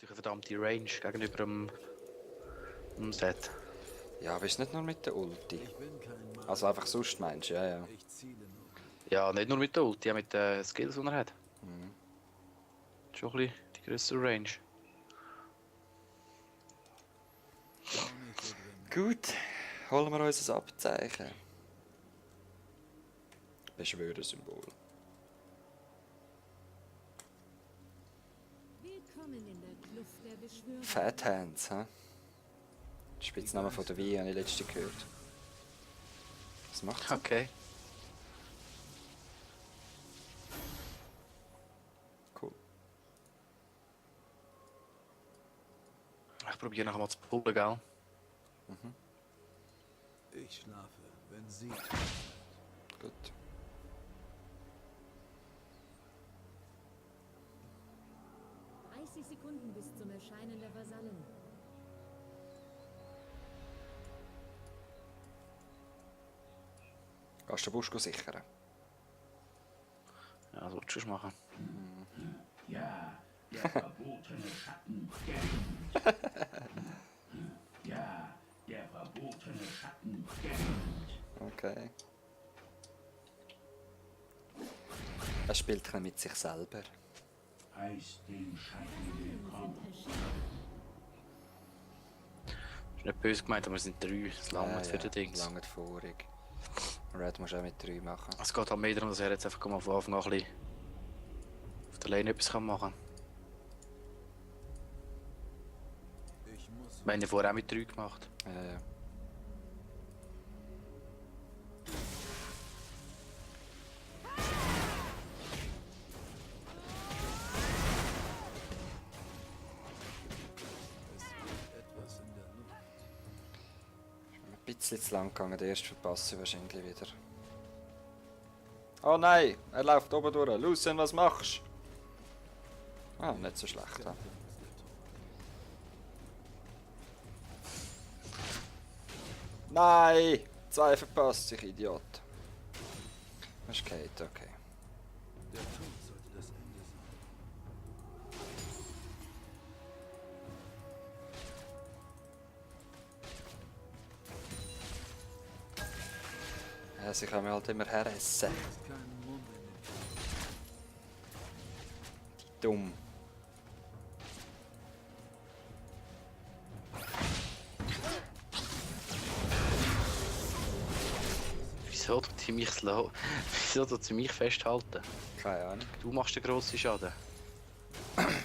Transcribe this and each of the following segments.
Durch eine verdammte Range gegenüber dem Set. Ja, aber ist nicht nur mit der Ulti. Also einfach sonst meinst du, ja, ja. Ja, nicht nur mit der Ulti, auch mit den Skills, die er hat. Schon ein bisschen die grössere Range. Gut, holen wir uns ein Abzeichen. Beschwörersymbol. Willkommen in der Kluft der Beschwörer. Fat Hands, hä? Der Spitzname von der Wii habe ich letztens gehört. Was macht sie? Okay. Cool. Ich probiere nachher mal zu pullen, gell? Ich schlafe, wenn Sie... Gut. Sekunden bis zum Erscheinen der Vasallen. Gehst du den Busch sichern? Ja, das willst du machen. Ja, der verbotene Schatten Ja, der verbotene Schatten Okay. Er spielt ein bisschen mit sich selber. heißt den Schatten willkommen. Ist nicht böse gemeint, aber wir sind 3. Das langt für den Dings. Lange vorig. Red musst du auch mit 3 machen. Es geht halt mehr darum, dass er jetzt einfach mal von Anfang an ein bisschen auf der Lane etwas machen kann. Ich muss... Wir haben ja vorher auch mit 3 gemacht. Ja. Etwas in der Luft. Ein bisschen zu lang gegangen, den ersten verpasse ich wahrscheinlich wieder. Oh nein, er läuft oben durch. Lucien, was machst du? Ah, nicht so schlecht. Ja. Nein! 2 verpasst, ich Idiot. Das ist Kate, okay. Der Tod sollte das Ende sein. Ja, sie kann mich halt immer heressen. Es ist kein Mumm in den Dumm. Wieso tut sie mich slow? Wieso tut sie mich festhalten? Keine Ahnung. Du machst den grossen Schaden.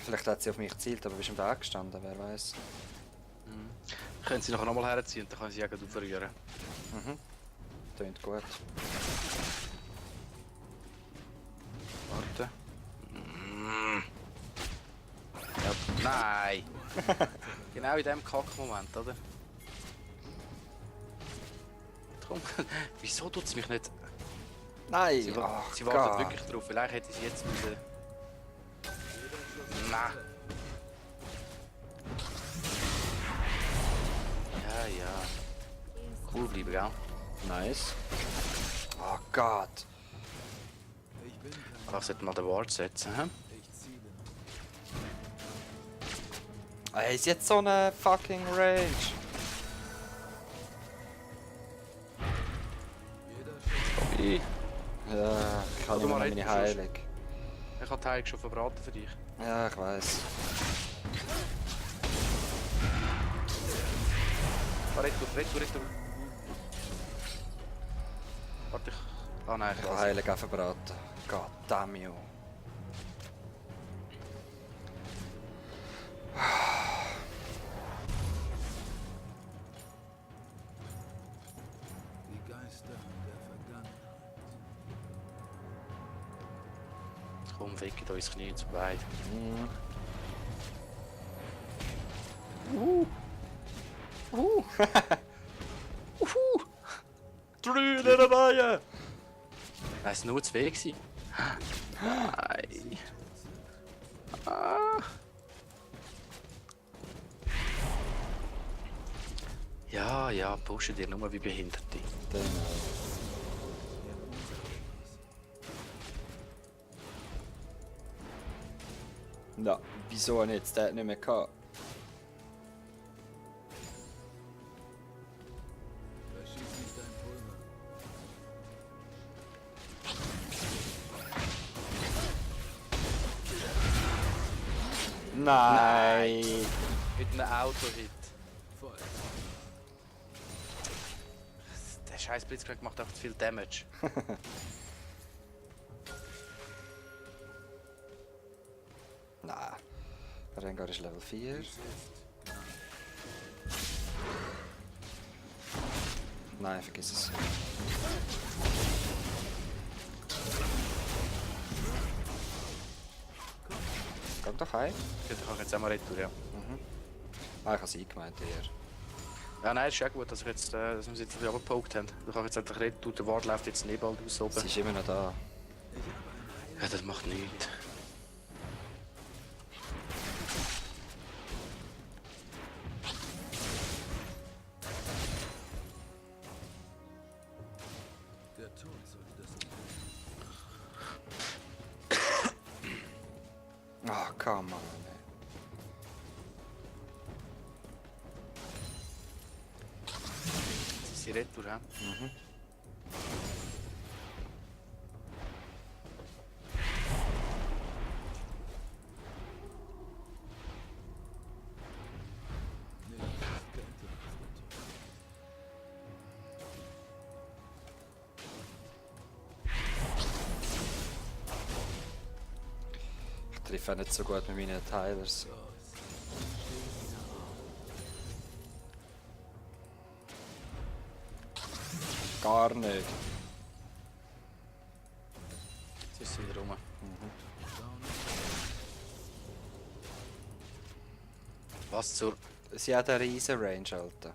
Vielleicht hat sie auf mich gezielt, aber bist im Weg gestanden, wer weiß. Können sie nachher nochmal herziehen und dann kann sie ja aufrühren. Tönt gut. Warte. Ja, nein! Genau in dem Kackmoment, oder? Komm, wieso tut sie mich nicht? Nein! Sie, Ach, sie wartet Gott. wirklich drauf, vielleicht hätte sie jetzt müssen. Nein! Ja, ja. Cool bleiben, gell? Nice. Oh Gott. Ich bin kein... Aber ich sollte mal den Ward setzen, hä? Ich ziele noch. Ey, ist jetzt so eine fucking Range. Jeder Schuss Ich Ja, ich habe du immer mal noch meine retten, Heilung. habe die Heilung schon verbraten für dich. Ja, ich weiß. Retour. Warte, ich... Ah nein, Ich ich habe lasse. Heilung auch verbraten. God damn you. die Geister der Vergangenheit. Komm, fickt uns Knie zu weit. Drüne dabei! Es war nur 2 gewesen. Nein. Ah. Ja, ja, pushen dir nur wie Behinderte. Genau. Ja, wieso habe ich jetzt den nicht mehr gehabt? Verschieß nicht dein Pulver. Nein! Mit einem Auto-Hit. Voll. Der scheiß Blitzkrieg macht einfach zu viel Damage. Nein. Rengar ist Level 4. Nein, vergiss es. Komm doch heim. Gut, ich kann jetzt einmal retour, ja. Ah, ich habe sie gemeint eher. Ja, nein, ist ja gut, dass wir jetzt, dass wir sie jetzt ein bisschen runtergepoked haben. Du kannst jetzt einfach retour, der Ward läuft jetzt neben all aus oben. Sie ist immer noch da. Ja, das macht nichts. Der Tod sollte das Oh, come on. Sie retour, ja? Ich treffe auch nicht so gut mit meinen Teilers. Gar nicht. Jetzt ist sie wieder rum. Was zur... Sie hat eine riesen Range, Alter.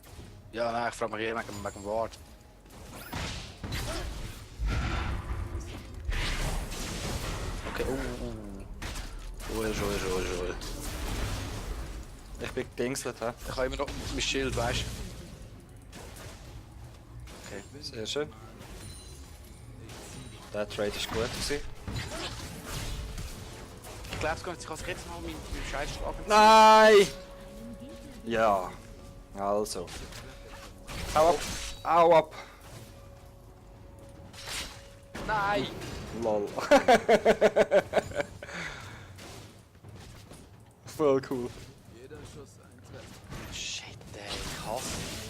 Ja, nein, ich frage mich eher wegen dem Ward. Okay, Joel. Ich bin gedingselt, hä? Ich habe immer noch mein Schild, weißt du? Okay. Sehr schön. Der Trade ist gut gewesen. Ich glaube gar nicht, ich kann es jetzt mal mit dem Scheiß schlagen. Nein! Ja, also. Hau ab! Hau ab! Nein! Lol. Voll cool. Jeder Schuss ein Treffer. Shit, ey, ich hasse ihn.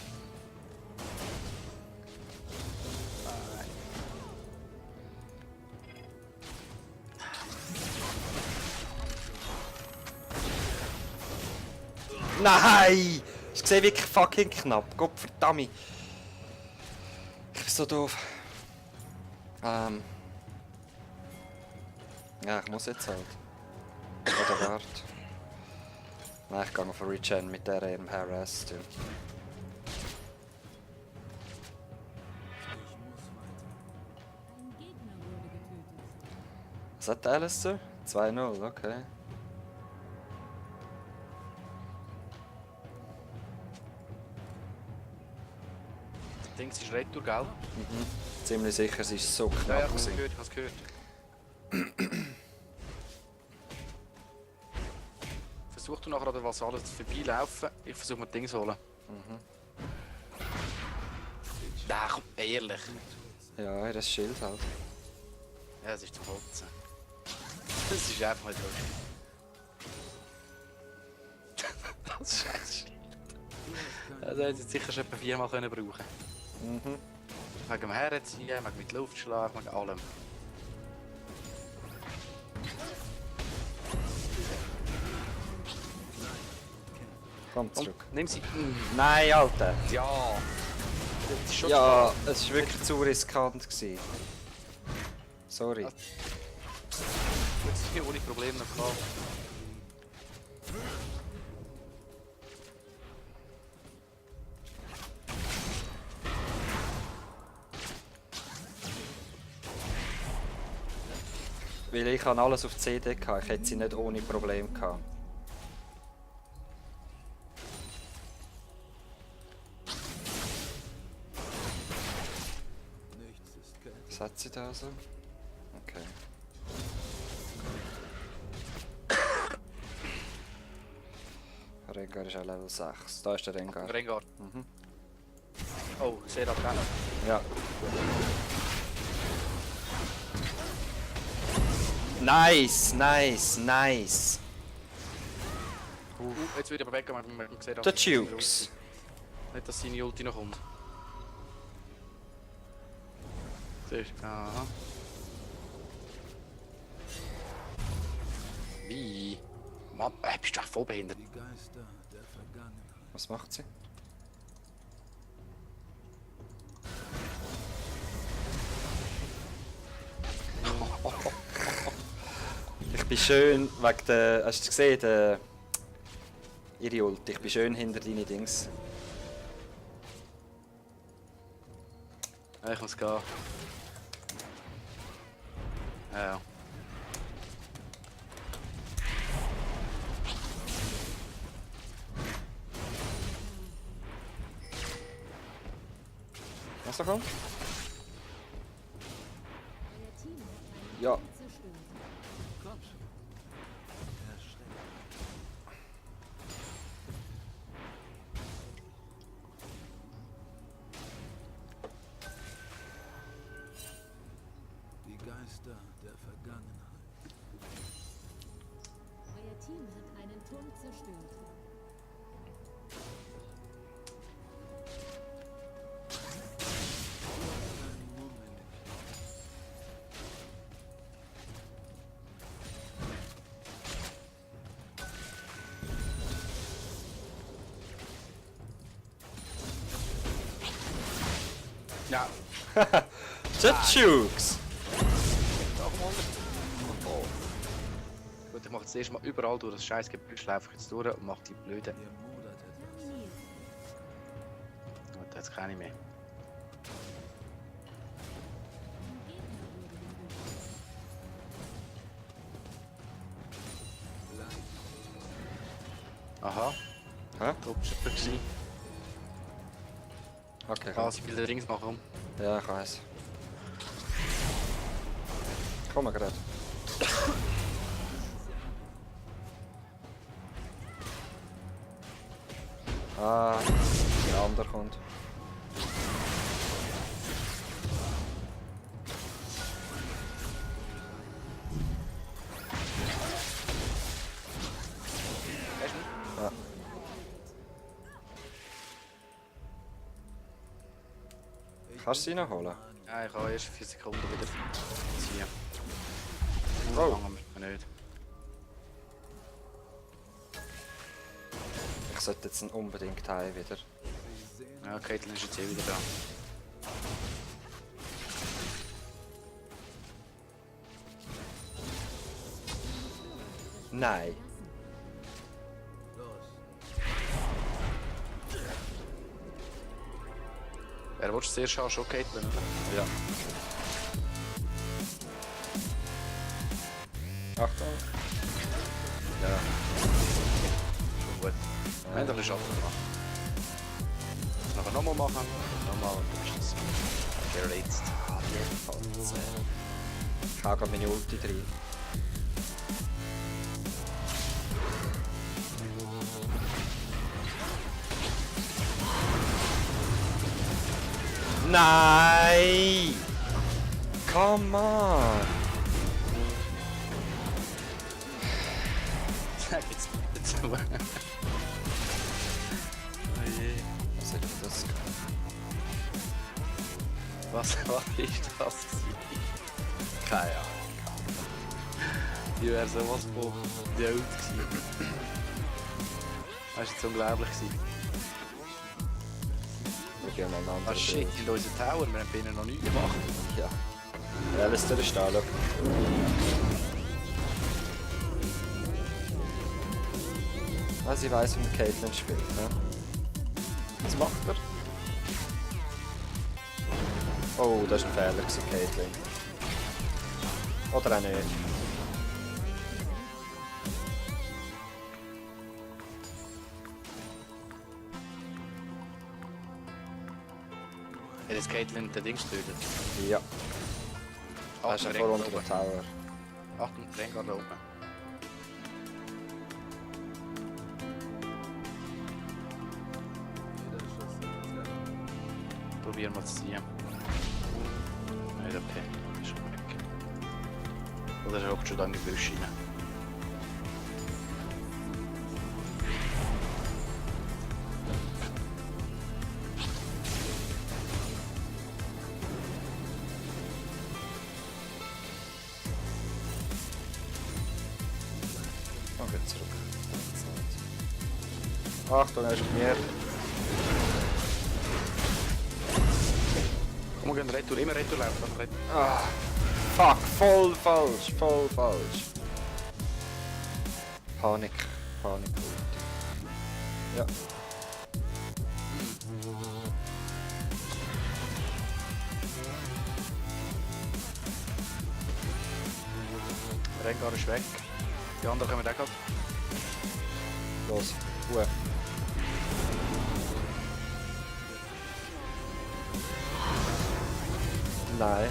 Nein! Ich sehe wirklich fucking knapp. Gott verdammt. Ich bin so doof. Ja, ich muss jetzt halt. Oder warte. Nein, ich gehe auf Regen mit der im Harass. Du. Ich muss weiter. Ein Gegner wurde getötet. Was hat Alistair? 2-0, okay. Dings ist Retour, gell? Ziemlich sicher, es ist so Ja, knapp. ich habe es gewesen. gehört, ich habe es gehört. Versuch du nachher an der Vasallen vorbeilaufen, ich versuche mir Dings zu holen. Nein, komm, ehrlich. Ja, das Schild halt. Ja, es ist zum Kotzen. Das ist einfach nicht lustig. Das ist scheiße. Also hätte ich jetzt sicher schon etwa 4-mal können brauchen. Wegen dem Herziehen, wegen mit Luftschlag, wegen allem. Komm zurück. Nimm sie. Nein, Alter! Ja! Das ist schon Ja, es war wirklich zu riskant gewesen. Sorry. Das- Jetzt hier ohne Probleme noch gehabt. Weil ich habe alles auf CD gehabt, ich hätte sie nicht ohne Problem gehabt. Nichts ist kälter. Was hat sie da so? Okay. Rengar ist auch Level 6. Da ist der Rengar. Rengar. Mhm. Oh, sehr abgegangen. Ja. Nice, nice, nice. Jetzt wird aber weg, wenn man gesehen hat. Der Jukes. Nicht, dass seine Ulti noch kommt. Siehst du? Aha. Wie? Mann, bist du echt voll behindert? Die Geister der Vergangenheit. Was macht sie? Ich bin schön wegen der. Hast du gesehen, der. Ihre Ulti. Ich bin schön hinter deine Dings. Ja, ich muss gehen. Ja. Was noch kommt? Euer Team hat einen Ja. Turm zerstört. Komm schon. Erschreckend. Die Geister der Vergangenheit. Euer Team hat einen Turm zerstört. Ein Moment. Ja. Der Jukes! Gut, ich mache jetzt erstmal überall durch das scheiß Gebüsch, laufe ich jetzt durch und mache die blöden. Ihr modert etwas. Dominiert. Gut, jetzt kann ich mehr. Aha, Hä? Dropshipper gewesen. Okay, Ah, sie will den Rings machen. ja, ich weiß. Komm mal gerade. Ah, der andere kommt. Ja. Kannst du sie noch holen? Ja, ich kann erst 4 Sekunden wieder ziehen. Oh. Lange müssen wir nicht. Ich sollte jetzt unbedingt heim wieder. Ja, Caitlyn ist jetzt eh wieder da. Nein. Los. Wer willst du zuerst haben? Schon Caitlyn, oder? Ja. Achtung. Ja. Schon gut. Wir haben doch ein bisschen Schatten gemacht. Nachher nochmal machen. Nochmal und dann ist es gereizt. Ich habe gerade meine Ulti drin. Nein! Come on! Sag jetzt bitte zu. Oh je. Was hätte das? Was ist das? Keine Ahnung. Die wäre sowas von wild gewesen. Das war jetzt unglaublich gewesen. Wir gehen mal einen Ah anderen shit, Bild. in unserem Tower, wir haben bei ihnen noch nichts gemacht. Ja. Ja, lass dir stehen, schau. Also ich weiss, wie man Caitlyn spielt, ne? Was macht er? Oh, das war ein Fehler, gewesen, Caitlyn. Oder auch nicht. Hat jetzt Caitlyn den Dings getötet? Ja, er ist Achtung, ja voll unter Rengar dem Tower. Achtung, Rengar da oben. probieren mal zu ziehen. Nicht okay. Ist schon weg. Oder er hockt schon da in die Büsche rein. Oh, geht zurück. Achtung, er ist auf mir. Komm, wir gehen Retour, immer Retour laufen. Retour. Ah, fuck, voll falsch, voll falsch. Panik, Panik. Ja. Rengar ist weg. Die anderen kommen auch gerade. Los, Ruhe. Nein.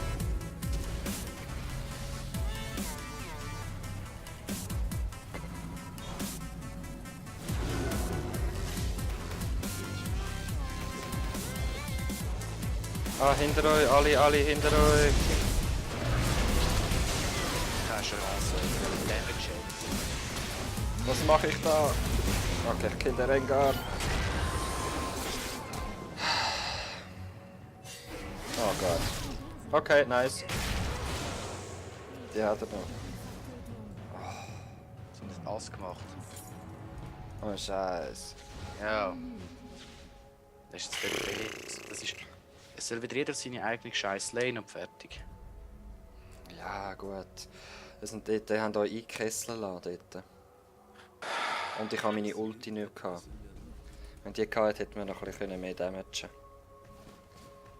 Ah, hinter euch, alle hinter euch. Keine Chance. Damage. Was mache ich da? Okay, ich kill den Rengar. Oh Gott. Okay, nice. Die hat er noch. Sie haben das alles gemacht. Oh Scheiße. Ja. Das ist jetzt wieder. Das ist. Es soll wieder jeder seine eigene scheiß Lane und fertig. Ja gut. Das sind dort, die haben euch eingekesselt lassen dort. Und ich habe meine Ulti nicht gehabt. Wenn die gehabt hätten wir noch ein bisschen mehr damagen.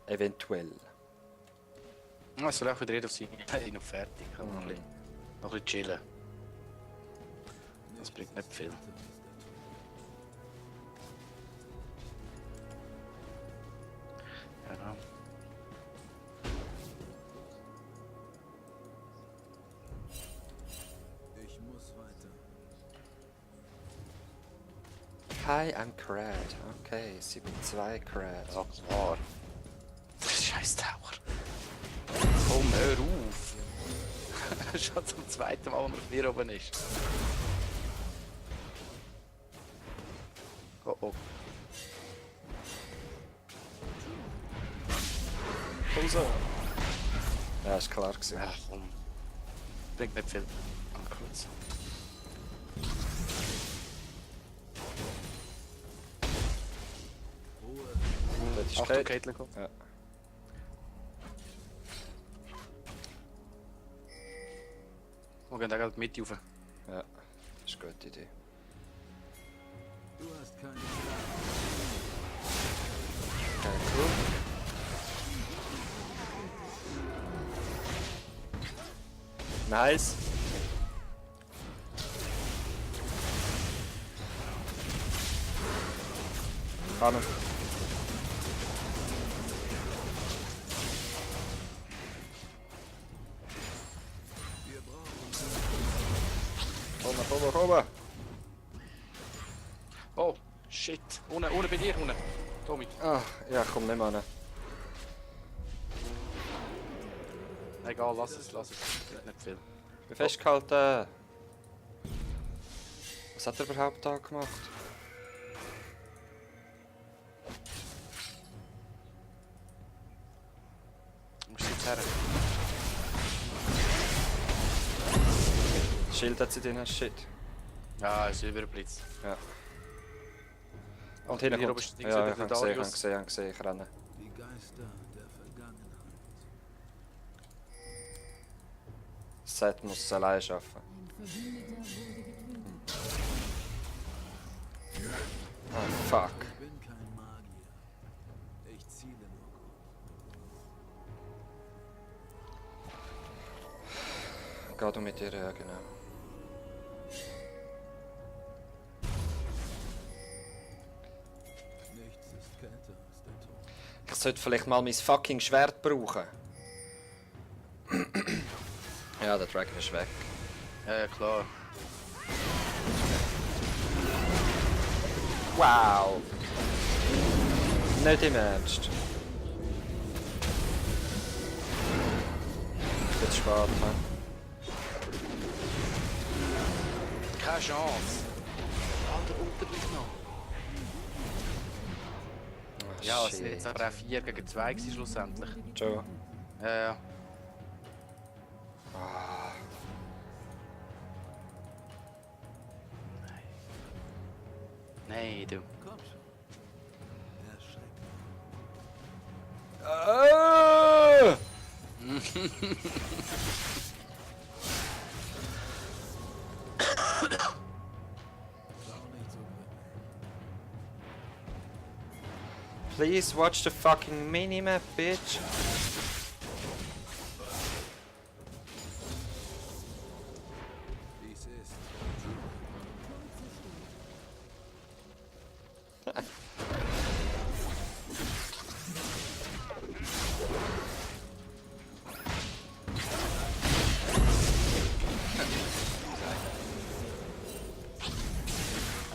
Eventuell. Ja, es soll auch wieder jeder auf seine Lane und fertig. Noch ein bisschen chillen. Das bringt nicht viel. Ja. Ich muss weiter. Hi, I'm Crad. Okay, 7-2 Crad. Ja, klar. Scheiß Tower. Komm, hör auf! Schon zum zweiten Mal, wenn er auf mir oben ist. Oh oh. Pause. Ja, ist klar gewesen. Ach komm. Bringt nicht viel. Kurz. Das ist Achtung, Kate. Caitlyn kommt. Ja. Wir gehen da gerade mit rauf. Ja, das ist eine gute Idee. Du hast keine Okay, cool. Nice. Kanon. Komm. Oh, shit. Ohne bei dir, ohne. Tommy. Ah, ja, komm nicht mehr. Egal, lass es. Bringt nicht viel. Ich bin festgehalten. Was hat er überhaupt da gemacht? Du musst jetzt her. Schild hat sie drin, shit. Ja, es ist überblitzt. Ja. Und hinten Hier kommt. oben ist nichts Ja, über ich den habe gesehen, Darius. ich renne. Die Geister der Vergangenheit. Seth muss es allein schaffen. Ein Verbündeter wurde getötet. Ah, fuck. Ich bin kein Magier. Ich ziele nur gut. Geh du mit ihr, ja genau. Nichts ist kälter als der Tod. Ich sollte vielleicht mal mein fucking Schwert brauchen. Ja, der Dragon ist weg. Ja, klar. Wow! Nicht im Ernst. Jetzt spät, hä? Keine Chance. Alter, Unterblick noch. Oh, Ja, es sind shit. jetzt aber auch 4 gegen 2 gewesen, schlussendlich. Schon. Ja. Ah. Nein, du. Komm schon. Erschreckend. Schau nicht so grimmig. Please watch the fucking minimap, bitch. Wie es ist.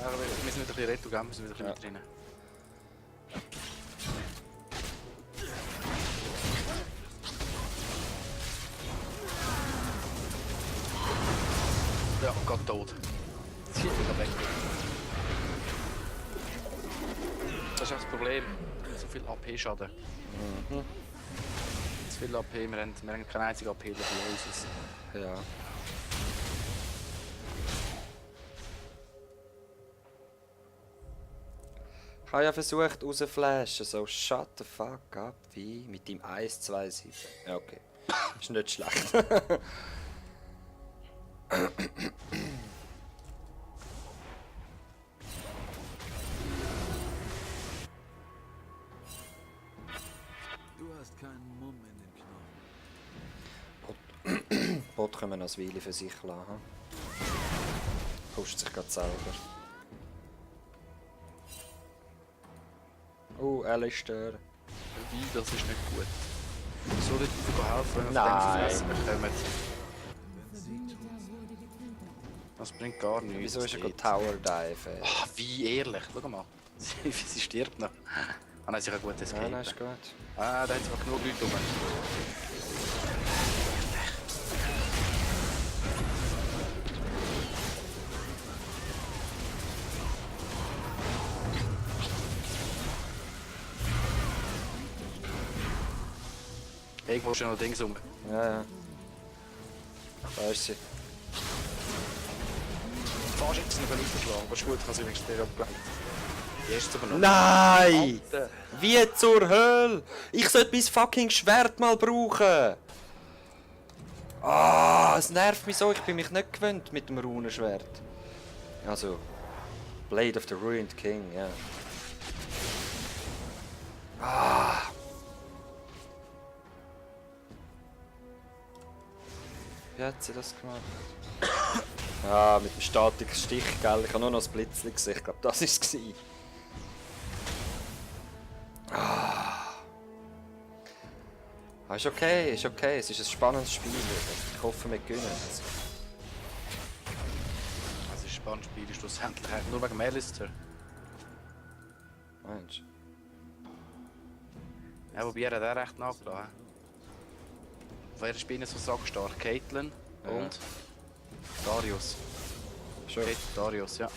Aber wir müssen wieder ein bisschen Retro geben, wir sind wieder ein bisschen mit drin. Ja, Gott tot. Jetzt geht wieder weg. Das ist auch das Problem. So viel AP-Schaden. Zu viel AP, wir haben keinen einzigen AP von uns. Ja. Ich habe ja versucht rauszuflashen, so shut the fuck up, wie mit dem 1-2-7. Ja, okay. Ist nicht schlecht. Du hast keinen Mumm in den Knochen. Bot können wir noch eine Weile für sich lassen. Pusht sich gerade selber. Alistair. Wie, das ist nicht gut. So wird dir helfen, wenn wir Nein. auf den Fressen bekommen. Verbündeter wurde getötet. Das bringt gar nichts. Wieso ist er dort. Tower Dive? Ah, wie ehrlich, schau mal. Sie stirbt noch. Ah nein, sie hat ein gutes Ja, Escape. nein, ist gut. Ah, da hat es aber genug Leute rum. Irgendwo ist noch Dings rum. Ja, ja. Da ist sie. Fast jetzt noch rausgeschlagen, aber ist gut, ich habe sie wenigstens abgelenkt. Die erste aber noch. Nein! Alter. Wie zur Hölle? Ich sollte mein fucking Schwert mal brauchen! Ah, es nervt mich so, ich bin mich nicht gewöhnt mit dem Runenschwert. Also, Blade of the Ruined King, ja. Ah! Wie hat sie das gemacht? Ah, mit dem Statikstich, gell? Ich habe nur noch das Blitzli gesehen, ich glaube, das war es. Ah, ist okay, ist okay. Es ist ein spannendes Spiel. Ich hoffe, wir gewinnen. Das ist ein spannendes Spiel, ist schlussendlich eigentlich nur wegen Alistair. Meinst du? Ja, wobei er hat auch recht nachgelassen. Wer spielt so sackstark? Caitlyn Ja. und Darius. Schon. Darius, ja.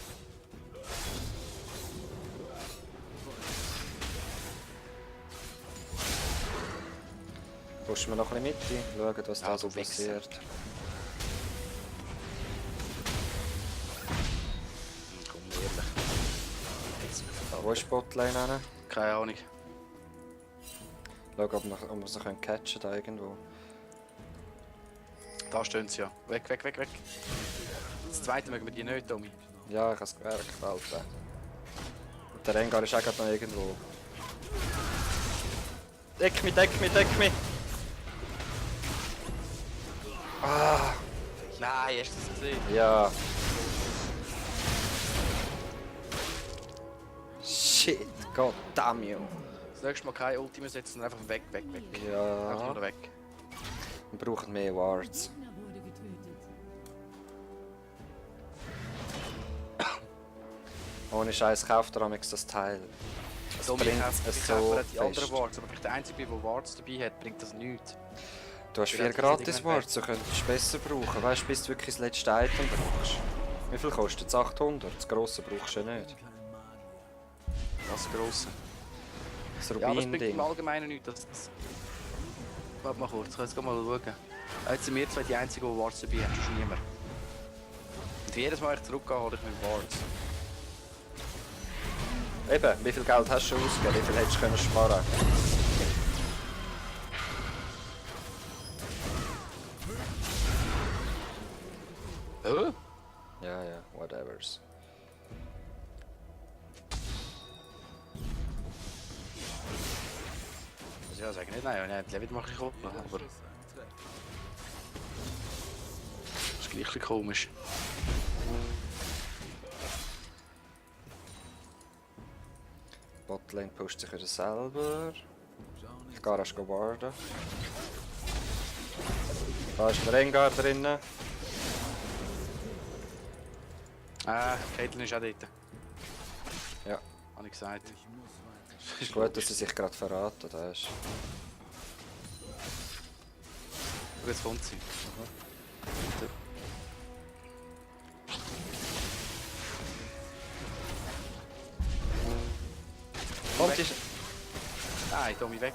Pushen wir noch ein bisschen mit, schauen, was da Ja, so du Wichser. passiert. Komm, ehrlich. Wo ist die Botlane hin? Keine Ahnung. Schau, ob wir sie catchen da irgendwo. Da stehen sie ja. Weg, weg, weg, weg. Das zweite mögen wir die nicht, Tommy. Ja, ich habe es gemerkt, Alter. Und der Rengar ist auch gerade noch irgendwo. Deck mich, deck mich, deck mich! Ah! Nein, hast du das gesehen? Ja. Shit, goddamn you. Das nächste Mal kein Ultimate setzen, einfach weg, weg, weg. Einfach Ja. nur weg. Wir brauchen mehr Wards. Gegner wurde getötet. Ohne Scheiß kauft er amix das Teil. Es Tommy bringt kauft es ich so kaufe die fest. anderen Wards, aber wenn ich der Einzige bin, der Wards dabei hat, bringt das nichts. Du hast 4 Vielleicht ist gratis das Wards, so könntest du besser brauchen. Weißt du, bis du wirklich das letzte Item brauchst. Wie viel kostet es? 800? Das grosse brauchst du ja nicht. Das grosse. Das Ja, aber es bringt im Rubin-Ding. Allgemeinen nichts. Warte mal kurz, ich kann jetzt mal schauen. Jetzt sind wir zwei die einzigen, die Wards dabei haben, sonst niemand. Und jedes Mal, wenn ich zurückgehe, hole ich mir Wards. Eben, wie viel Geld hast du schon ausgegeben? Wie viel hättest du können sparen? Oh? Ja, ja, whatevers. Also ja, sag nicht nein, wenn ich die Level mache ich kaputt, aber... Das ist gleich ein bisschen komisch. Botlane pusht sich wieder selber. Ich gehe erst warten. Da ist der Rengar drinnen. Caitlyn ist auch dort. Ja. Habe ich gesagt. Ist gut, dass sie sich gerade verraten. Da ist. Und jetzt kommt sie. Kommt ist. Nein, Tommy weg.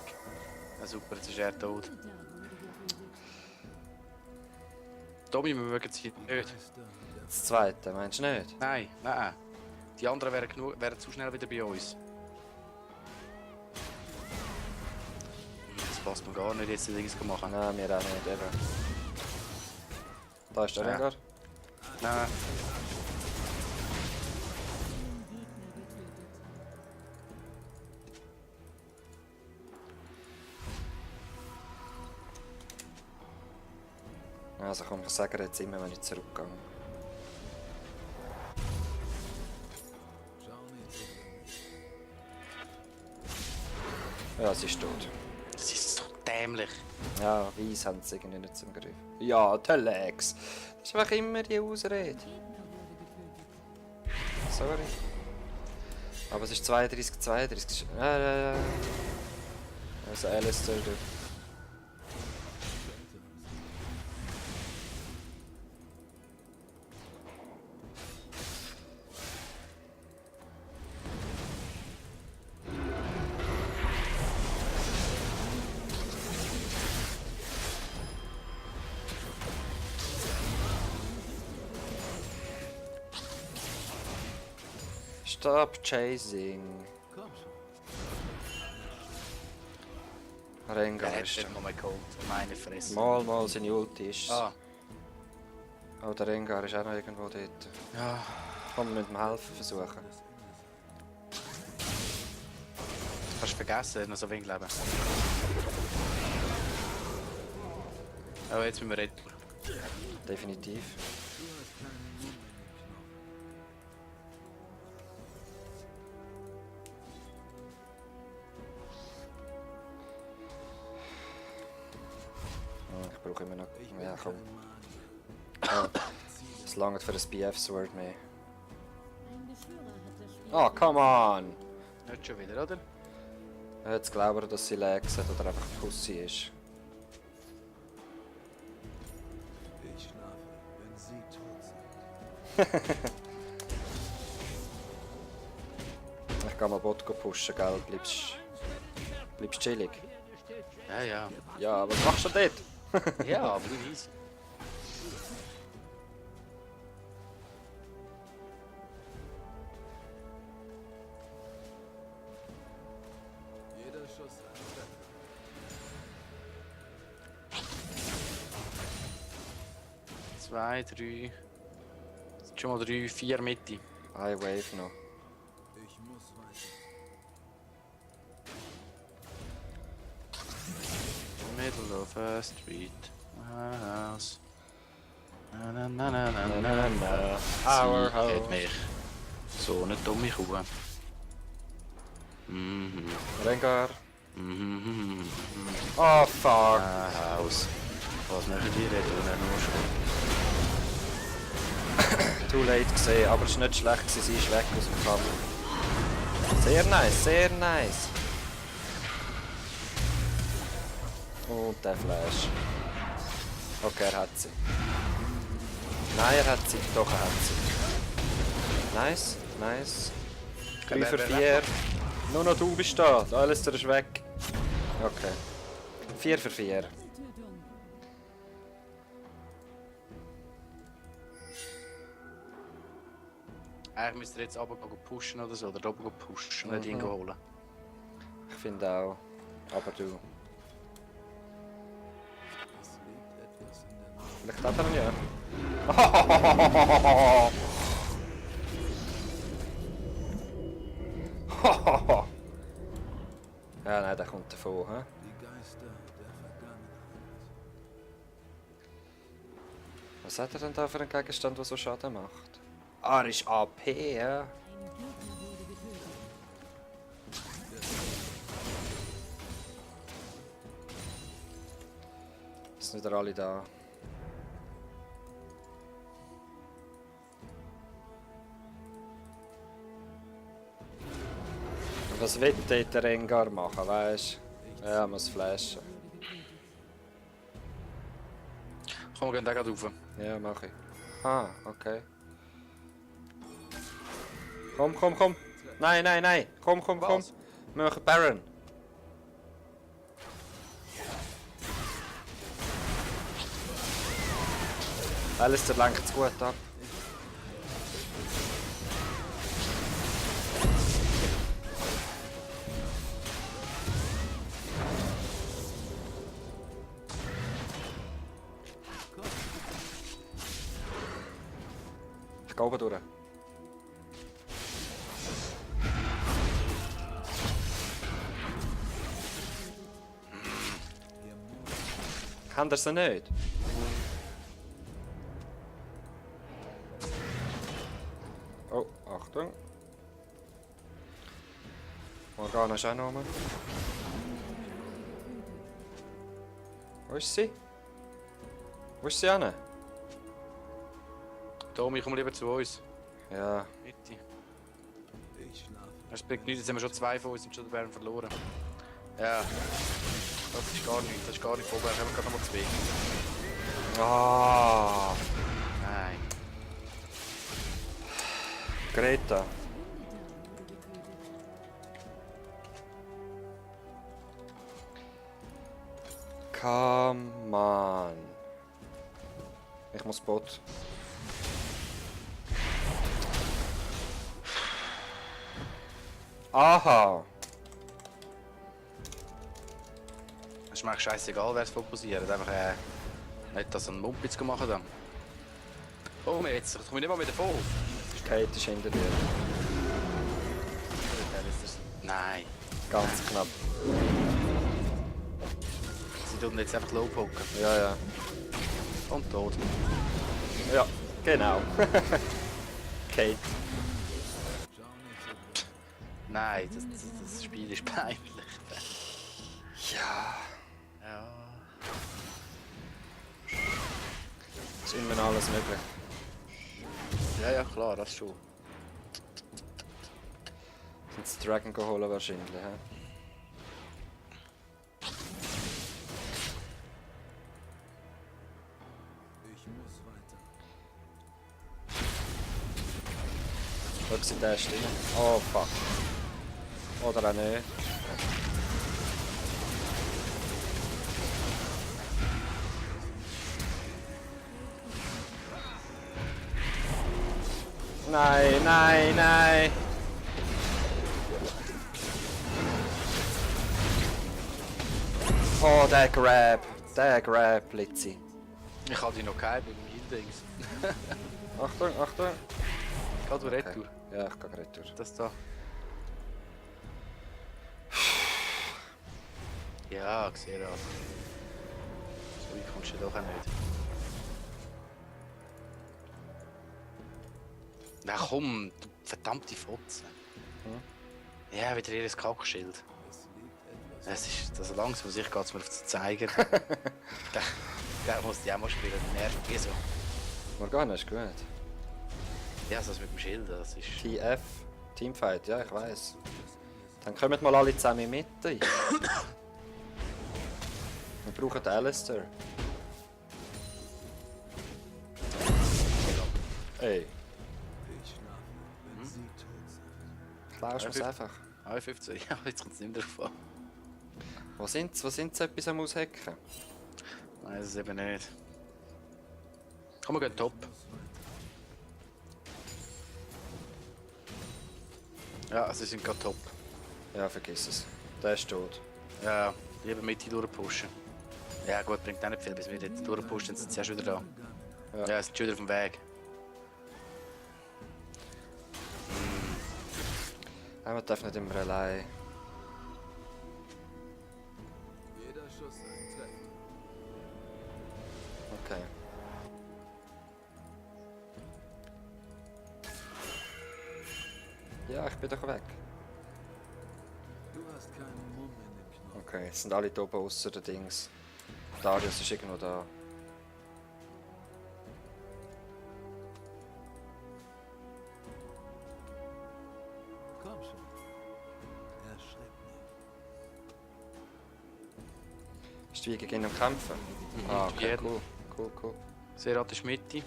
Ja, super, jetzt ist er tot. Tommy, wir mögen sie nicht. Das zweite, meinst du nicht? Nein, nein. Die anderen wären zu schnell wieder bei uns. Das passt mir gar nicht, jetzt die Dings machen. Nein, wir auch nicht, eben. Da ist der Ja. Rengar. Nein. Also kann ich sagen, jetzt immer, wenn ich zurückgehe. Ja, sie ist tot. Das ist so dämlich. Ja, Weiss haben sie irgendwie nicht zum Griff. Ja, der Lex. Das ist einfach immer die Ausrede. Sorry. Aber es ist 32. Also Alistair, du. Stop chasing. Rengar Der hat ist. den nochmal geholt. Meine Fresse. Mal seine Ulti ist. Ah, Oh, der Rengar ist auch noch irgendwo dort. ja. Komm, wir müssen ihm helfen versuchen. Hast du vergessen, er hat noch so wenig Leben. Aber jetzt müssen wir retten. Definitiv. Ich brauche immer noch. Ja, komm. Ja, es langt für das BF-Sword mehr. Ein Beschwörer hat das Spiel Oh, come on! Nicht schon wieder, oder? Jetzt glauben wir, dass sie lags hat oder einfach Pussy ist. Ich schlafe, wenn sie tot sind. Ich kann mal Bot pushen, gell? Bleibst chillig. Ja, ja. Ja, was machst du dort? Ja, aber du weißt. Jeder Schuss ein Treffer. 2, 3. Jetzt schon mal 3, 4 Mitte. Eine Wave noch. Ich muss weiter. Middle of a street. A house. Na na na na na Na, na na, na. na. Our Sie hat house. mich. So eine dumme Kuh. Mhm. Rengar. Mhm. Oh fuck. A house. Was machen die reden, wenn er nur schon. Too late gesehen, aber es ist nicht schlecht gewesen, sie ist weg aus dem Kampf. Sehr nice, sehr nice. Und der Flash. Okay, er hat sie. Nein, er hat sie. Doch, er hat sie. Nice, nice. 3 für 4. Nur noch du bist da. Der Alistair ist weg. Okay. 4 für 4. Tötung. Eigentlich müsst ihr jetzt aber pushen oder so, oder oben pushen und nicht ihn holen. Ich finde auch. Aber du. Es lebt etwas in der Nacht. Vielleicht hat er ihn ja. Ja, nein, der kommt davon, hä? Die Geister der Vergangenheit. Was hat er denn da für einen Gegenstand, der so Schaden macht? Ah, er ist AP, ja. Ein Gegner wurde getötet. Sind wieder alle da. Was will dort der Rengar machen, weißt du? Ja, er muss flashen. Komm, wir gehen da gerade rauf. Ja, mach ich. Ah, okay. Komm, komm, komm. Nein, nein, nein. Komm, komm, komm. Was? Wir machen Baron. Alistair lenkt es gut ab. Ich gehe oben durch. Kann er sie nicht? Oh, Achtung. Morgana ist auch noch rum. Wo ist sie? Wo ist sie hin? Tommy, komm lieber zu uns. Ja, Bitte. Ich schlafe. Es bringt nichts, jetzt haben wir schon 2 von uns und schon den Bären verloren. Ja. Das ist gar nichts, das ist gar nicht vorbei. Wir haben gerade nochmal 2. ah, Nein. Greta. Come on. Ich muss Bot. Aha. Es ist mir eigentlich scheißegal, wer es fokussiert. Einfach nicht, dass er einen Mumpitz machen dann. Oh, mir jetzt, ich komme nicht mal wieder vor. Kate ist hinter dir. Nein. Ganz knapp. Sie tun jetzt einfach low poken. Ja, ja. Und tot. Ja, genau. Kate. Nein, das Spiel ist peinlich. Ja. Ja. Ist immer noch alles möglich. Ja, ja, klar, das schon. Jetzt Dragon holen wahrscheinlich, hä? Ich muss weiter. Schau sie da stehen. Oh fuck. Oder auch nicht. Nein, nein, nein! Oh, der Grab, Litzi. Ich habe die noch gehabt mit dem Heal-Dings. Achtung, Achtung! Geh du retour. Ja, ich gehe retour. Das da. Ja, ich sehe das. So weit kommst du doch auch nicht. Na komm, du verdammte Fotze. Ja, wieder ihr Kackschild. Es liegt etwas. Es ist das langsam, sich geht es mir auf den Zeiger. der muss die auch mal spielen, nervt wie so. Morgana ist gut. Ja, das mit dem Schild, das ist... TF, Teamfight, ja, ich weiß. Dann kommen mal alle zusammen mit. Wir brauchen Alistair. Ey, Ich schlafe, wenn sie tot sind. klaust mir's einfach. Ah, 15. Ja, jetzt kommt es nicht mehr drauf an. Wo sind sie? Wo sind sie etwas am Aushacken? Nein, das ist eben nicht. Komm, wir gehen top. Ja, sie sind gerade top. Ja, vergiss es. Der ist tot. Ja, lieber Mitte durchpushen. Ja gut, bringt auch nicht viel, bis wir jetzt durchpushen, dann sind sie ja schon wieder da. Ja. Ja, sind schon wieder auf dem Weg. Man darf nicht immer allein. Jeder Schuss ein Treffer. Okay. Ja, ich bin doch weg. Du hast keinen Mumm in den Knochen. Okay, es sind alle da oben ausser der Dings. Darius ist irgendwo da. Komm schon. Erschreck nicht. Ist die gegen ihn am Kämpfen? Ah, okay, jeden. cool. Cool, cool. Serat ist Mitte.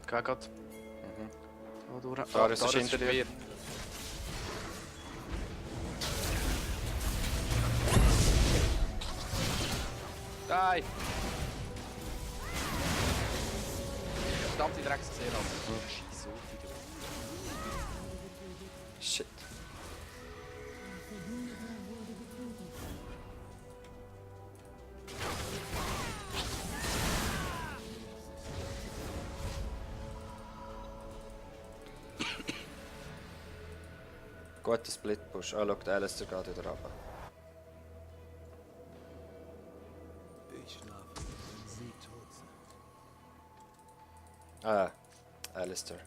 Geh grad. Da durch. Darius ist hinter hinter dir. Nein! Verdammte Drecksserat. Scheiße, Ulti, du. Shit. Guter Split-Push. Ah, schau, der Alistair geht wieder runter. Ich schlafe, wenn sie tot sind. Ah, Alistair.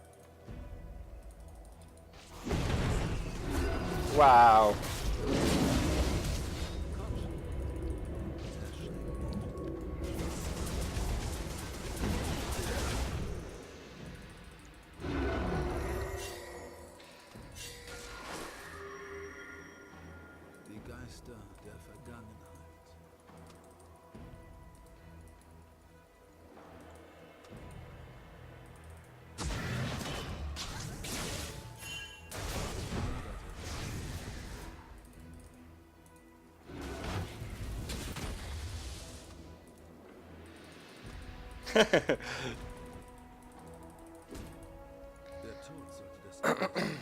Wow! Die Geister der Vergangenheit. Der Tod sollte das Ende sein.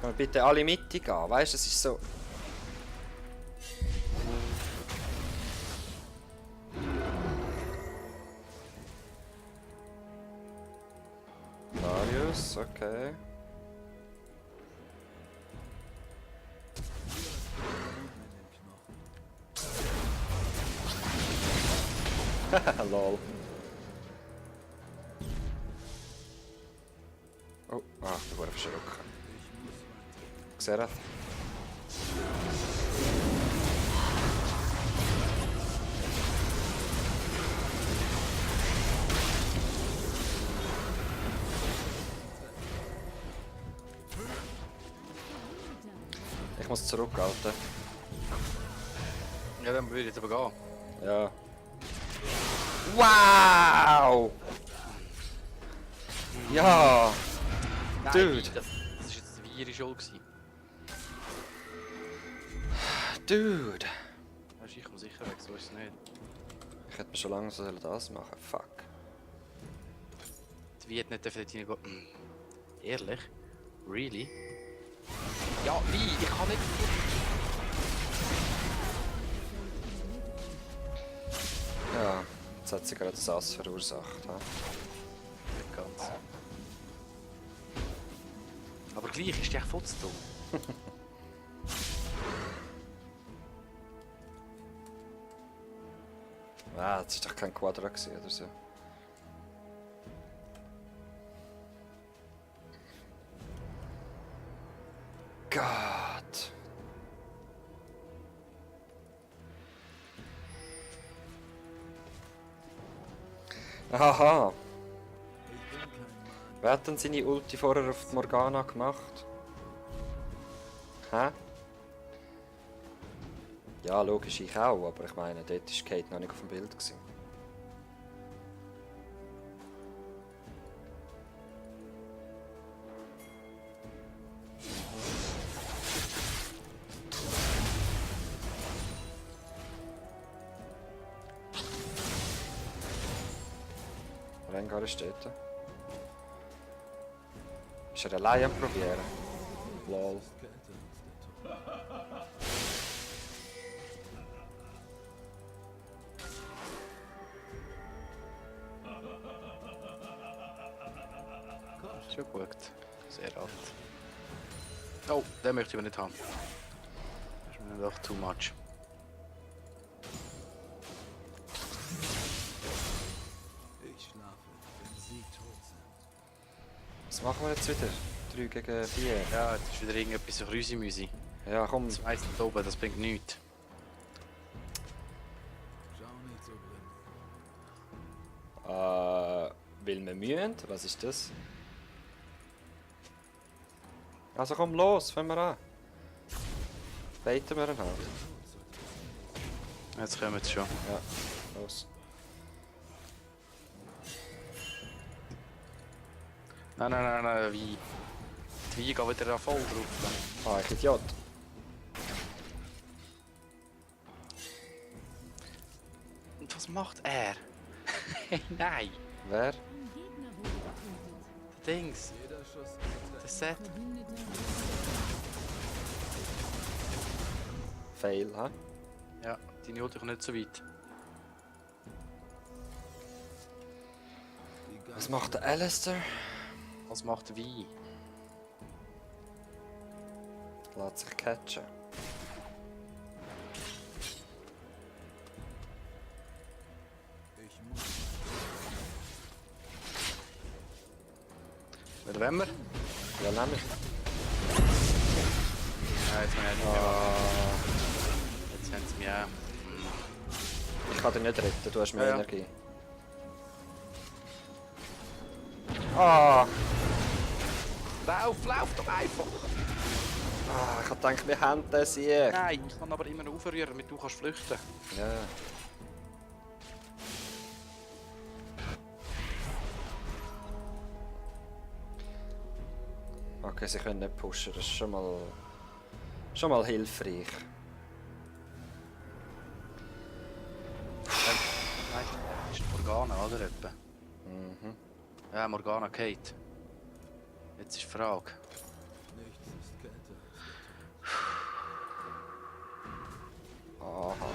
Können wir bitte alle Mitte gehen? Weißt du, es ist so. Darius, okay. Lol. Oh, ich bin verschrocken. Xerath. Ich muss zurück, Alter. Ja, dann würde ich jetzt aber gehen. Ja. Wow! Ja! Nein, Dude. Das ist jetzt eine Schuld gewesen. Dude! Weißt du, ich komme sicher weg, so ist es nicht. Ich hätte mir schon lange so das machen. Fuck. Die wird nicht dort reingehen. Ehrlich? Really? Ja, wie? Ich kann nicht. Ja, jetzt hat sie gerade das Ass verursacht. Ja. Nicht ganz. Aber gleich ist die echt futzdumm. Ah, das war doch kein Quadra gewesen oder so. Gott! Aha! Wer hat denn seine Ulti vorher auf die Morgana gemacht? Hä? Ja, logisch, ich auch, aber ich meine, dort war Kate noch nicht auf dem Bild. Gewesen. Rengar ist dort. Ist er allein am Probieren? Lol. Schon gut. Sehr alt. Oh, den möchte ich aber nicht haben. Das ist mir doch too much. Ich schlafe, wenn Sie tot sind. Was machen wir jetzt wieder? 3 gegen 4. Ja, jetzt ist wieder irgendetwas so Rüsi-Müsi. Ja, komm. Das weiss nicht oben, das bringt nichts. Schau nicht so blind. Weil wir mühen? Was ist das? Also komm los, fangen wir an. Beiten wir ihn halt. Jetzt kommen wir schon. Ja, los. Nein, wie? Die Wein geht wieder voll drauf. Ah, ich Idiot. Und was macht er? Nein, Wer? Ein Gegner wurde getötet. der Dings, Jeder Schuss der Set. Verbündeter Fail, hä? Ja, deine holt dich nicht so weit. Was macht der Alistair? Was macht Wein? Lässt sich catchen. Ich muss. Wer wollen wir? Ja, nehmen wir. Ja, jetzt haben wir nicht mehr. Jetzt haben sie mich auch. Ich kann dich nicht retten, du hast mehr Ja, ja. Energie. Ah, Lauf doch einfach! ich hab gedacht, wir haben den Sieg. Nein, ich kann aber immer noch aufrühren, damit du kannst flüchten. Ja. Okay, sie können nicht pushen, das ist schon mal hilfreich. Nein, das ist Morgana, oder etwa? Mhm. Ja, Morgana Kate. Jetzt ist die Frage. Nichts ist kälter als Aha.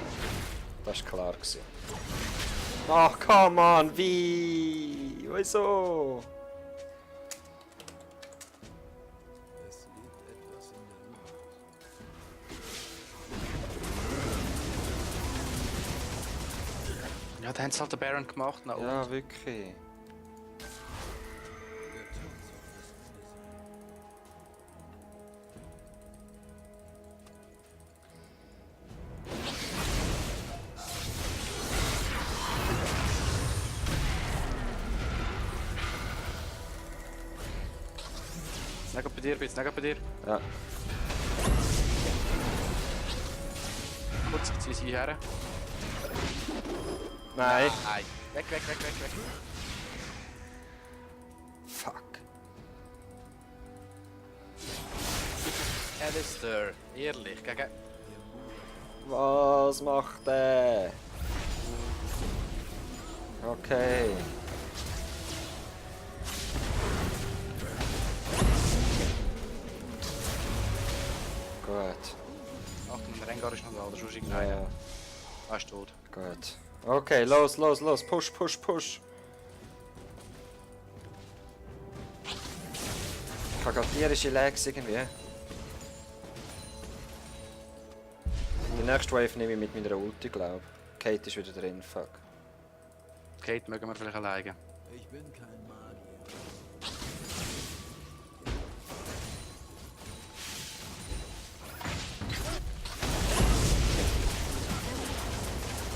Das war klar. Gewesen. Ach, come on, wie? Wieso? es liegt etwas in der Luft. Ja, da haben sie halt den Baron gemacht. Na, und? Ja, wirklich. Der Tod soll das Ende sein. Nicht bei dir, bitte, nicht bei dir. Ja. Kurz, zieh sie her. Nein. Nein. Weg. Fuck. Alistair, ehrlich, gegen... Was macht der? Okay. Gut. Achtung, der Rengar ist noch da, der ist Ja, irgendein. ja. Er ist tot. Gut. Okay, los. Push. Ich habe gerade tierische Lags irgendwie. Die nächste Wave nehme ich mit meiner Ulti, glaube ich. Kate ist wieder drin, fuck. Kate mögen wir vielleicht alleine. Ich bin kein Magier.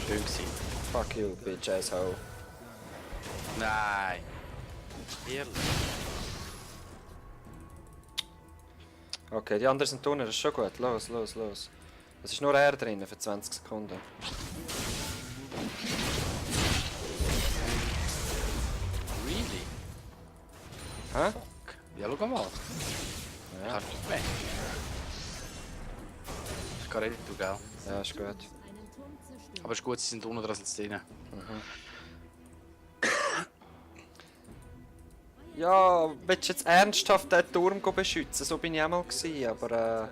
Schön gewesen. Fuck you, bitch asshole. Nein. Ehrlich. Okay, die anderen sind unten, das ist schon gut. Los. Es ist nur er drin für 20 Sekunden. Really? Hä? Ja, schau mal. Ich Ja, kann nicht mehr. Ich kann ready to, gell? ja, ist gut. Einen Turm zerstört. Aber es ist gut, sie sind unten dran als drinnen. Ja, willst du jetzt ernsthaft den Turm beschützen? So bin ich auch mal gewesen, aber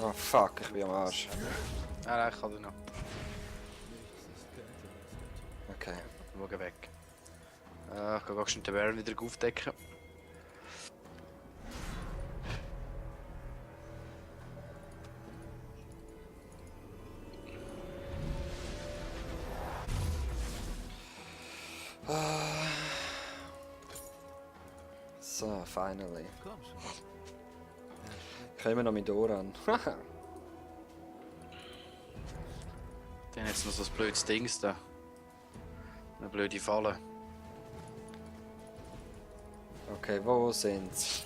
Oh fuck, ich bin am Arsch. Nein, ich kann den noch. Okay. Schau weg. Ich kann ganz schnell den Baron wieder aufdecken. So, finally. Komm schon. Kommen wir noch mit Oran. Dann jetzt noch so ein blödes Dings da. Eine blöde Falle. Okay, wo sind's?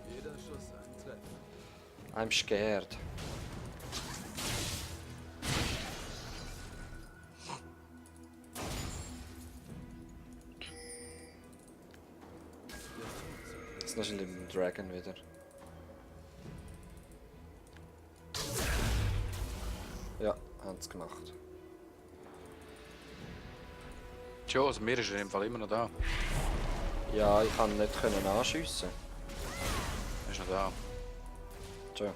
Jeder Schuss ein Treffer. I'm scared. Jetzt noch schnell im Dragon wieder. Ja, haben's gemacht. Tja, also mir ist er im Fall immer noch da. Ja, ich kann nicht können anschiessen. Er ist noch da. Tja.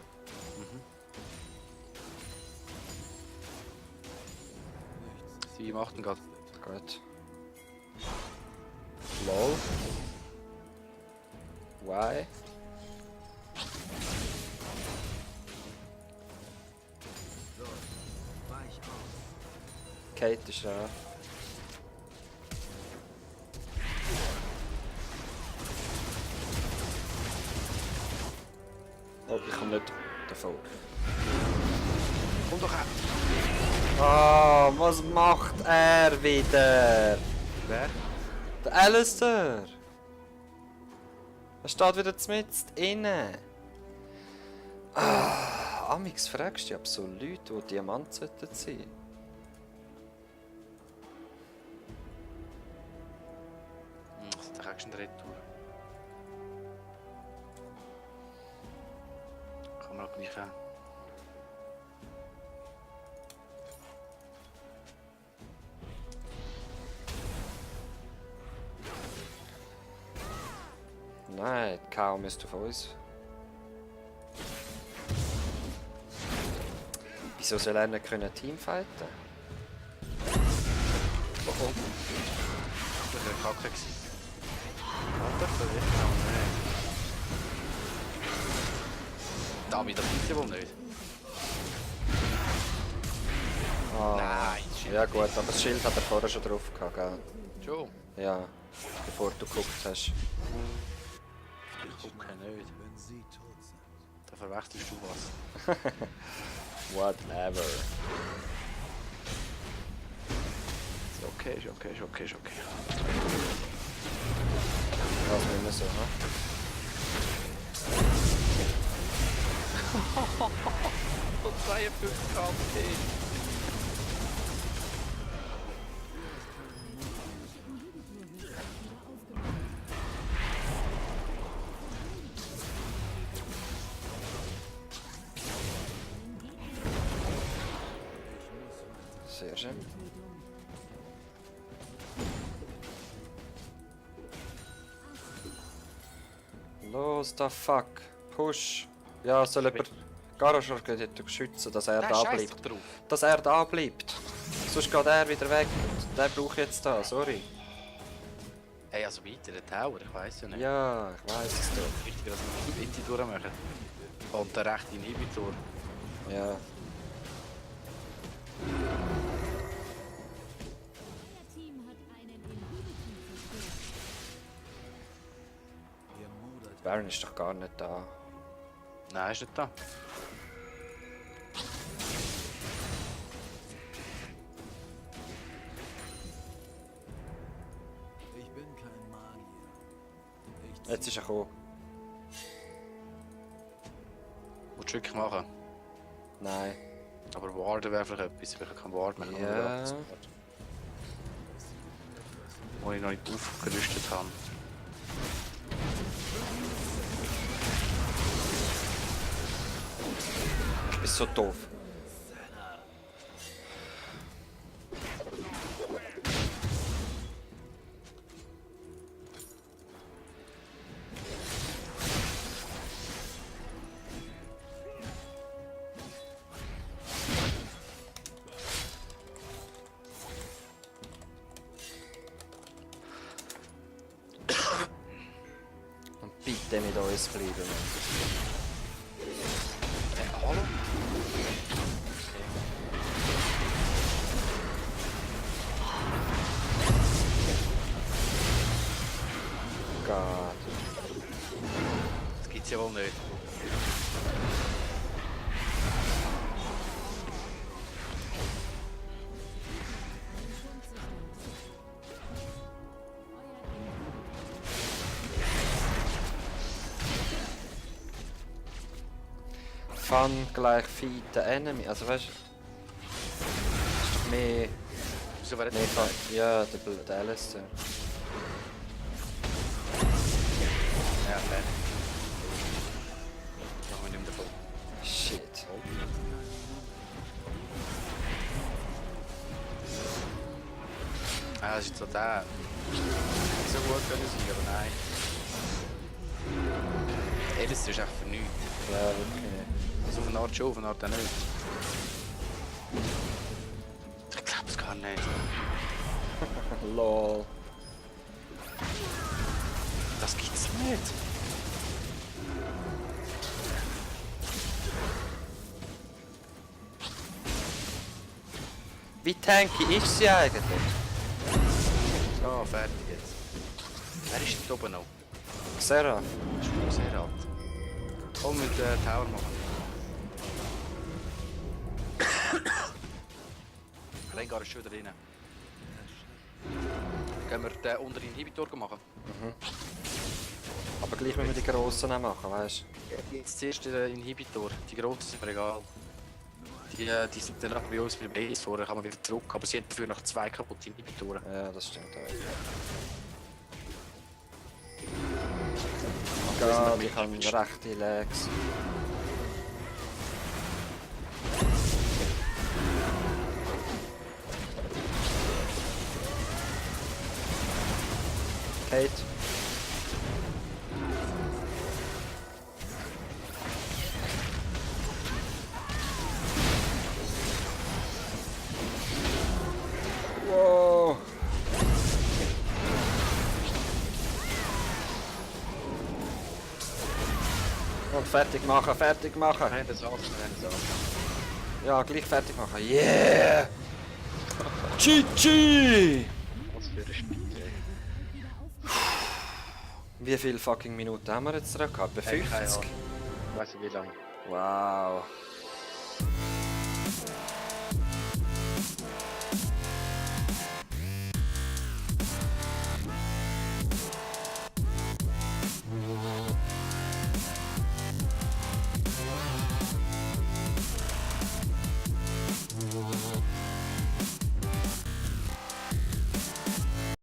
Sie macht ihn gerade. Gut. Lol. Why? Weich aus. Kate ist da. Oh, ich komme nicht davon. Komm doch her! Ah, was macht er wieder? Wer? Der Alistair! Er steht wieder mitten inne. Ah, Amix fragst du dich absolut, wo Diamant sollten sein. Da kriegst du einen Retour. Kann man auch gleich haben. Nein, kaum ist auf uns. Wieso soll er nicht können Teamfighten? Oh oh. Das war eine Kacke. Warte, das ist noch nicht. Da wieder ein bisschen wohl nicht. Ah, Nein, shit. ja gut, aber das Schild hat er vorher schon drauf gehabt, gell? Schon? Ja, bevor du geguckt hast. Ich gucke nicht. Wenn sie tot sind. Da verwechselst du was. Whatever. Ist okay, ist okay, ist okay, ist okay. Was müssen wir so, ha? Und 52 KP. Sehr schön. Los, da fuck. Push. Ja, soll jemand Garage schützen, dass er Nein, da scheiß bleibt. doch drauf. Dass er da bleibt. Sonst geht er wieder weg. Der braucht jetzt da, sorry. Hey, also weiter, der Tower, ich weiss ja nicht. Ja, ich weiß es doch. Wichtiger, dass wir die Inti durchmachen. Und der rechte Inhibitor. Ja. Euer Team hat einen Inhibitor zerstört. Ihr modert Baron ist doch gar nicht da. Nein, ist nicht da. Ich bin kein Magier. Ich Jetzt ist er gekommen. Willst du wirklich machen? Nein. Aber Warden wäre vielleicht etwas, weil ich kann Warden machen. Ja. Wo ich noch nicht aufgerüstet habe. Du bist so doof. Und bitte mit uns bleiben. Hallo? Gott. Das gibt's ja wohl nicht. Fun gleich Feed the Enemy. Also weißt du. Ist doch mehr. Wieso wäre mehr das Fun. nicht? Ja, der LSC. Ja, nein. Machen wir nicht mehr davon. Shit. Ah, das ist jetzt so der. Nicht so gut können sein, aber nein. Ey, das ist echt für nichts. Ja, wirklich nicht. Also auf eine Art schon, auf eine Art auch nicht. Ich glaub's gar nicht. Lol. Das gibt's nicht. Wie tanky ist sie eigentlich? So, fertig jetzt. Wer ist denn da oben noch? Xera. Das ist schon sehr alt. Komm mit Tower machen. Rengar ist schon wieder rein. Gehen wir den unter Inhibitor machen? Aber gleich müssen wir die grossen auch machen, weißt du? Jetzt zuerst den Inhibitor. Die grossen sind mir egal. Die sind dann nachher bei uns mit dem Base vorher, kann man wieder zurück. Aber sie haben dafür noch 2 kaputte Inhibitoren. Ja, das stimmt auch. wir sind noch Gott, mit ich habe rechte Legs. Kate. Wow. Und fertig machen, fertig machen. Wir haben das alles, wir haben das alles. Ja, gleich fertig machen. Yeah! GG! Was für ein Spiel, ey. Wie viele fucking Minuten haben wir jetzt dran gehabt? Bei Keine 50? Ahnung. Ich weiss nicht wie lange. Wow.